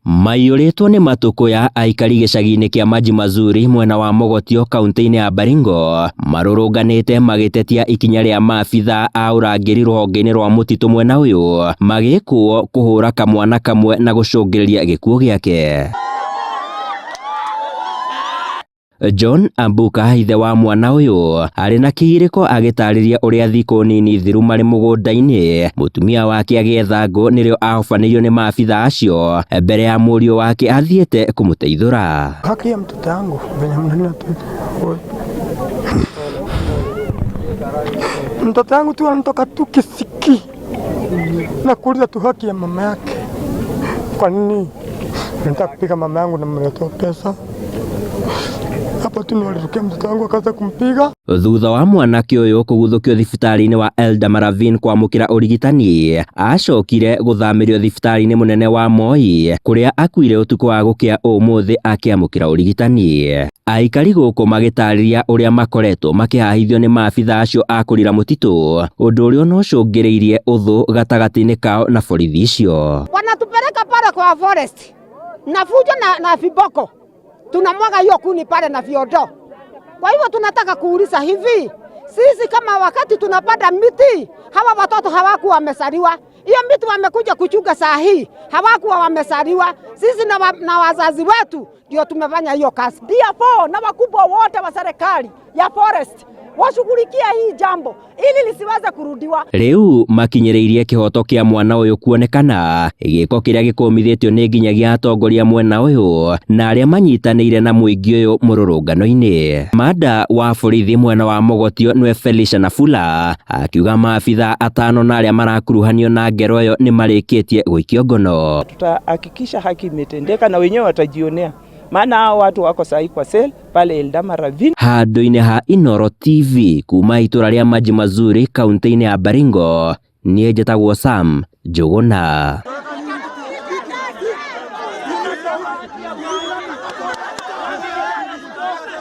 Maiyũrĩtwo nĩ matũkũya aikari gĩcagi-inĩ kĩa Maji Mazuri mwena wa Mogotio kaunti-inĩ ya Baringo marũrũnganĩte magĩtetia ikinya rĩa maabitha a ũrangĩri rũhonge-inĩ rwa mũtitũ mwena ũyũ magĩkũo kũhũra kamwana kamwe na gũcũngĩrĩria gĩkuũ gĩake. John Ambuka ithe wa mwana ũyũ arĩ na kĩgirĩko agĩtarĩria ũrĩa thikũ nini thiru marĩ mũgũnda-inĩ mũtumia wake agĩetha ngũ nĩrĩo ahobanĩirio nĩ maabitha acio mbere ya mũriũ wake athiĩte kũmũteithũra. Haki ya mtoto yangu venye mnanina tu mtoto yangu tu anatoka tu Kisiki na kuuliza tu haki ya mama yake, kwa nini nataka kupiga mama yangu na mletea pesa hapo tu nilirukia mtoto wangu akaanza kumpiga. Thutha wa mwanake ũyũ kũguthũkio thibitarĩ-inĩ wa Eldama Ravine kwamũkĩra ũrigitani, acokire gũthamĩrio thibitarĩ-inĩ mũnene wa Moi kũrĩa akuire ũtukũ wa gũkĩa ũmũthĩ akĩamũkĩra ũrigitani. Aikari gũkũ magĩtarĩria ũrĩa makoretwo makĩhahithio nĩ maabitha acio a kũrira mũtitũ, ũndũ ũrĩa onocũngĩrĩirie ũthũ gatagatĩ-inĩ kao na borithi icio. Wanatupeleka pale kwa forest na fujo na viboko, tunamwaga hiyo kuni pale na viondo. Kwa hivyo tunataka kuuliza hivi, sisi kama wakati tunapanda miti, hawa watoto hawakuwa wamesaliwa. Hiyo miti wamekuja kuchunga saa hii, hawakuwa wamesaliwa. Sisi na wazazi wetu ndio tumefanya hiyo kazi. DFO na wakubwa wote wa serikali ya forest washughulikie hii jambo ili lisiweze kurudiwa. Rĩu makinyĩrĩirie kĩhoto kĩa mwana ũyũ kuonekana, gĩko kĩrĩa gĩkũmithĩtio nĩ nginyagia atongoria mwena ũyũ na arĩa manyitanĩire na mũingĩ ũyũ mũrũrũngano-inĩ. Mada wa borithi mwena wa Mogotio nĩwe Felicia Nafula akiuga maabitha atano na arĩa marakuruhanio na ngero ĩyo nĩ marĩkĩtie gũikio ngono. Tutahakikisha haki imetendeka na wenyewe watajionea, maana hao watu wako sahi kwa cell pale Eldama Ravine. Handũ-inĩ ha Inooro TV kuma itũra rĩa Maji Mazuri kaunti-inĩ ya Baringo, niĩ njĩtagwo Sam Njũgũna.